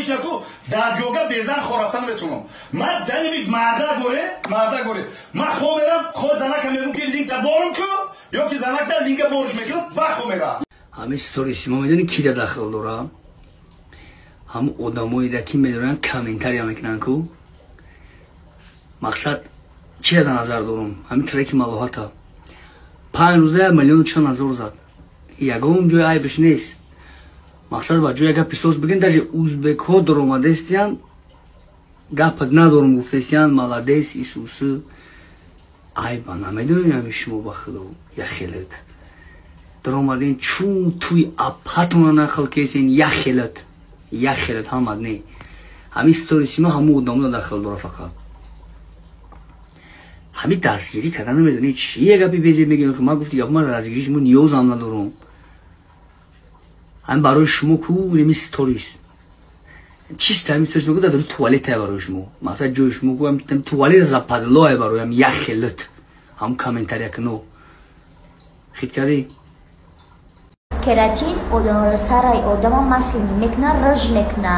лично ку дар ҷога безан хо рафтан метунам. Ман ҷаниби марда горе, марда горе. Ман хо мерам, хо занака мегум ки линкта борум ку, ё ки занакта линка боруш мекунам, ба хо мерам. Ҳамин сториси мо медонӣ ки да дахл дора? Ҳамун одамое да ки медоранд комментария мекунанд ку. Мақсад чӣ дар назар дорум? Ҳамин треки малоҳата. 5 рӯза 1 миллиону чанд ҳазор зад. Ягон ҷои айбиш нест. Мақсад ба ҷои гапи соз бигин, даже узбекҳо даромадестиян, гапат надорум гуфтестиян, молодец, Исусы. Айба намедонем ҳамин шумо ба худо яхелет. Даромаден чун туи апатона нақл кесен яхелет. Яхелет ҳамад не. Ҳамин сториси мо ҳамун одамона дахл дора фақат. Ҳамин дастгирӣ кардан намедонӣ чие гапи безеб мегӯем. Ман гуфти гап, ман дастгирии шумо ниёзам надорам. Ҳамин барои шумо ку неми сторис. Чист ҳамин сторис мегӯ дар туалетае барои шумо. Масалан ҷои шумо ку ҳамин туалет западлое барои ҳам яхелет. Ҳам комментария куно. Хит кардӣ? Кератин сараи одама маслини мекуна, рыж мекуна.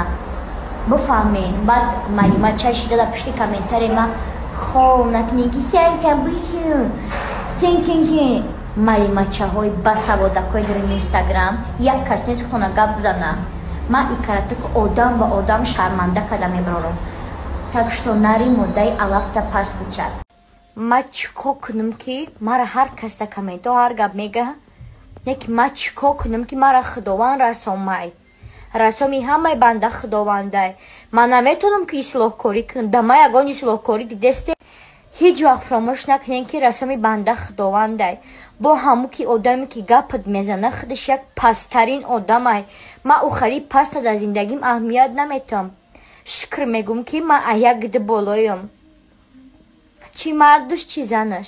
Бифаҳмед. Баъд малимача шида дар пушти комментария ма хов накунӣ ки сенка бишин. Сенкенки малимачаҳои басаводакҳои дар Инстаграм як кас нест хона гап зана. Ман икаратак одам ба одам шарманда карда мебарорам. Так что нари моддаи алафта пас бичад. Ма чӣ кор кунам ки мара ҳар кас дар комментҳо ҳар гап мега, не ки ма чӣ кор кунам ки мара Худованд расомай. Расоми ҳамаи банда Худовандай. Ман наметавонам ки ислоҳкорӣ кунам. Да ма ягон ислоҳкорӣ дидесте? Ҳеҷ вақт фаромӯш накунем ки расоми банда Худовандай. Бо ҳамун ки одаме ки гапат мезана худаш як пасттарин одамай. Ман ӯ хеле паста дар зиндагим аҳамият наметавам. Шукр мегӯм ки ман як гиди болоям. Чӣ мардуш, чӣ занаш.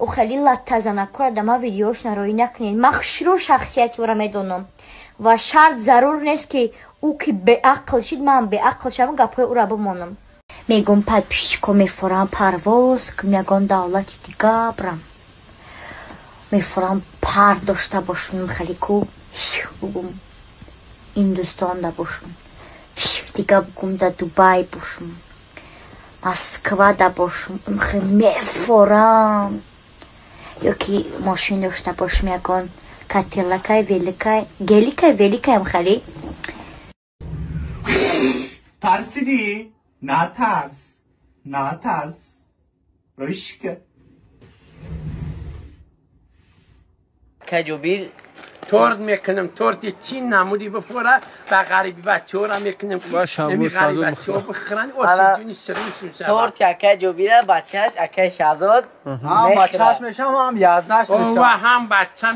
Ӯ хеле латтазанакора да ман видеош нароӣ накунед. Ман хушрӯ шахсияти ӯро медонам. Ва шарт зарур нест ки ӯ ки беақл шид, ман беақл шавам, гапҳои ӯро бимонам. Мегӯм подписчико мефорам парвоз кунам ягон давлати дига брам. Мефорам пар дошта бошам, хеле ку бугум Индустонда бошам. Дига бугум да Дубай бошам. Москвада бошам. Мефорам. Ё ки мошин дошта бошам ягон кателакай, великай, геликай, великаям хеле. Тарсидӣ? Натарс, натарс. Рӯшка. Каҷобир торт мекунам, торти чин намуди бифора, ба ғариби бачаҳоро мекунам ки нами ғариби бачаҳо бихӯранд, оши ҷуни шириншон шавад. Торти акай Ҷобира, бачааш акай Шаҳзод. Ҳам бачааш мешавам, ҳам язнаш мешавам. Ва ҳам бача.